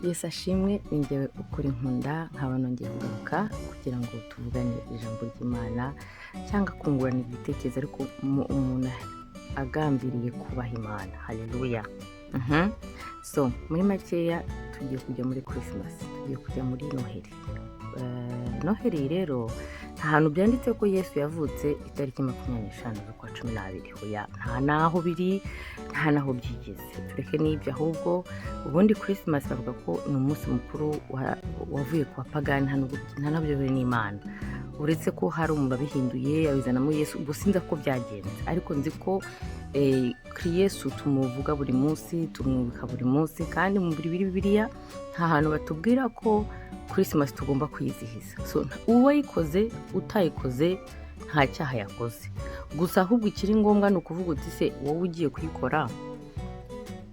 Yesu ashimwe. Ni njyewe Ukuri Nkunda, nkaba nongeye kugaruka kugira ngo tuvugane ijambo ry'Imana cyangwa kungurana ibitekerezo, ariko umuntu agambiriye kubaha Imana. Haleluya. So muri makeya, tugiye kujya muri Christmas, tugiye kujya muri Noheli. Noheli rero, nta hantu byanditse ko Yesu yavutse itariki 25 z'ukwa 12. Oya, nta n'aho biri, nta n'aho byigeze. Tureke n'ibyo. Ahubwo ubundi Christmas bavuga ko ni umunsi mukuru wavuye ku bapagani, nta nabyo bihuriye n'Imana, uretse ko hari umuntu wabihinduye abizanamo Yesu. Ubwo sinzi ko byagenze, ariko nzi ko kuri Yesu tumuvuga buri munsi, tumwibuka buri munsi, kandi mu Bibiliya nta hantu batubwira ko Christmas tugomba kwizihiza. So uwayikoze, utayikoze, nta cyaha yakoze. Gusa ahubwo ikiri ngombwa ni ukuvuga uti: "Se wowe ugiye kuyikora?"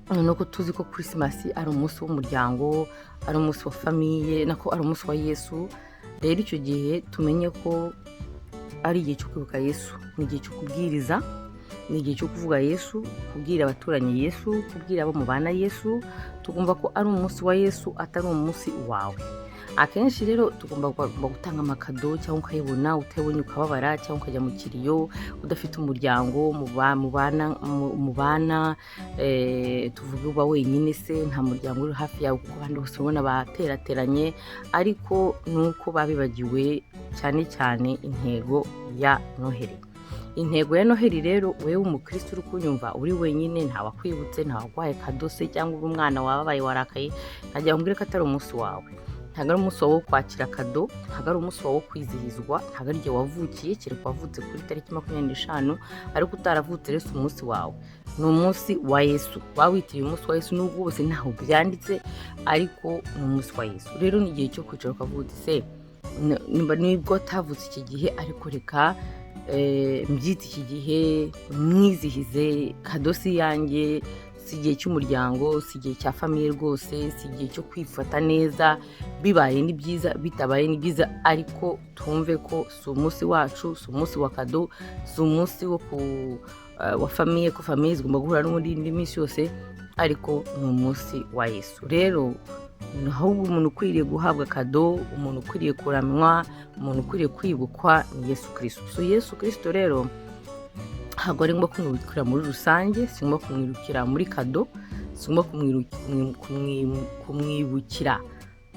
Nuko tuzi ko Christmas ari umunsi w'umuryango, ari umunsi wa famille, nako ari umunsi wa Yesu. Rero icyo gihe tumenye ko ari igihe cyo kwibuka Yesu, ni igihe cyo kubwiriza, ni igihe cyo kuvuga Yesu, kubwira abaturanyi Yesu, kubwira abo mubana Yesu. Tugomba ko ari umunsi wa Yesu, atari umunsi wawe. Akenshi rero tugomba gutanga amakado, cyangwa ukayibona, utayibonye ukababara, cyangwa ukajya mu kiriyo udafite umuryango mubana, tuvuge uba wenyine se, nta muryango uri hafi yawe, kuko abandi bose ubona baterateranye, ariko nuko babibagiwe cyane cyane intego ya Noheli. Intego ya Noheli rero, wowe w'umukristo uri kunyumva, uri wenyine, ntawakwibutse, ntawaguhaye kado se, cyangwa uri umwana wababaye, warakaye, ntagira ngo mbwire ko atari umunsi wawe. Ntabwo ari umunsi wawe wo kwakira kado, ntabwo ari umunsi wawe wo kwizihizwa, ntabwo ari igihe wavukiye, kereka wavutse kuri tariki 25. Ariko utaravutse rero, si umunsi wawe, ni umunsi wa Yesu. Waba witiriye umunsi wa Yesu, nubwo bose ntaho byanditse, ariko ni umunsi wa Yesu. Rero ni igihe cyo kwicara ukavuga uti: "Se nibwo atavutse iki gihe, ariko reka mbyite iki gihe, mwizihize. Kado si yanjye, si igihe cy'umuryango, si igihe cya famille rwose, si igihe cyo kwifata neza. Bibaye ni byiza, bitabaye ni byiza, ariko twumve ko si umunsi wacu, si umunsi wa kado, si umunsi wo ku wa famille, ko famille zigomba guhura n'ubundi indi minsi yose, ariko ni umunsi wa Yesu." Rero ahubwo umuntu ukwiriye guhabwa kado, umuntu ukwiriye kuramywa, umuntu ukwiriye kwibukwa ni Yesu Kirisito. So Yesu Kirisito rero ntabwo ari ngombwa kumwibukira muri rusange, si ngombwa kumwibukira muri kado, si ngombwa kumwibukira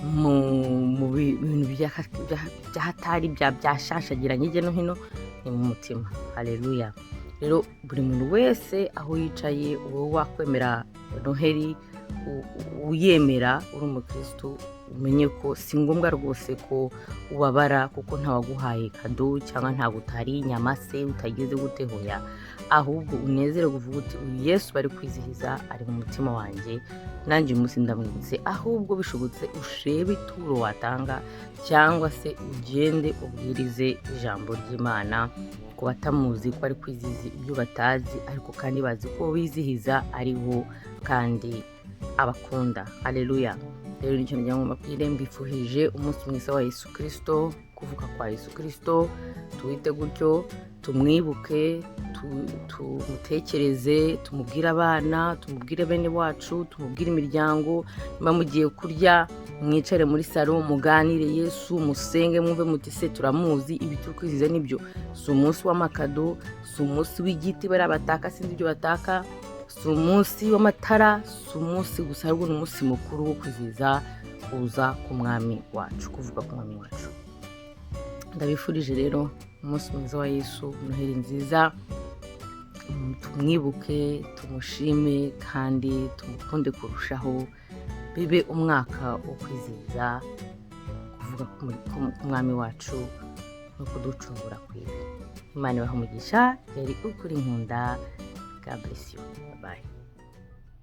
mu bintu by'ahatari byashashagiranye hirya no hino. Ni mu mutima. Haleluya. Rero buri muntu wese aho yicaye, wowe wakwemera Noheli, uyemera uri umukristo, umenye ko si ngombwa rwose ko ubabara kuko ntawaguhaye kado, cyangwa ntabwo utariye inyama se, utageze gute. Hoya, ahubwo unezere uvuga uti: "Uyu Yesu bari kwizihiza ari mu mutima wanjye, nanjye uyu munsi ndamwibutse." Ahubwo bishobotse ushebe ituro watanga, cyangwa se ugende ubwirize ijambo ry'Imana ku batamuzi, ko bari kwizihiza ibyo batazi, ariko kandi bazi ko bizihiza ariho kandi abakunda. Aleluya. Rero nicyo nagira ngo mbabwire. Mbifurije umunsi mwiza wa Yesu Kirisito, kuvuka kwa Yesu Kirisito. Tuwite gutyo, tumwibuke, tumutekereze, tumubwire abana, tumubwire bene wacu, tumubwire imiryango. Niba mugiye kurya, mwicare muri salo, muganire Yesu, musenge, mwumve muti: "Se turamuzi? Ibi turi kwizihiza nibyo?" Si umunsi w'amakado, si umunsi w'igiti bariya bataka, sinzi ibyo bataka, si umunsi w'amatara, si umunsi gusa, ahubwo ni umunsi mukuru wo kwizihiza kuza k'umwami wacu, kuvuga k'umwami wacu. Ndabifurije rero umunsi mwiza wa Yesu, Noheli nziza. Tumwibuke, tumushime kandi tumukunde kurushaho. Bibe umwaka wo kwizihiza kuvuga k'umwami wacu no kuducungura kwiwe. Imana ibahe umugisha. Yari Ukuri Nkunda. God bless you. Bye bye.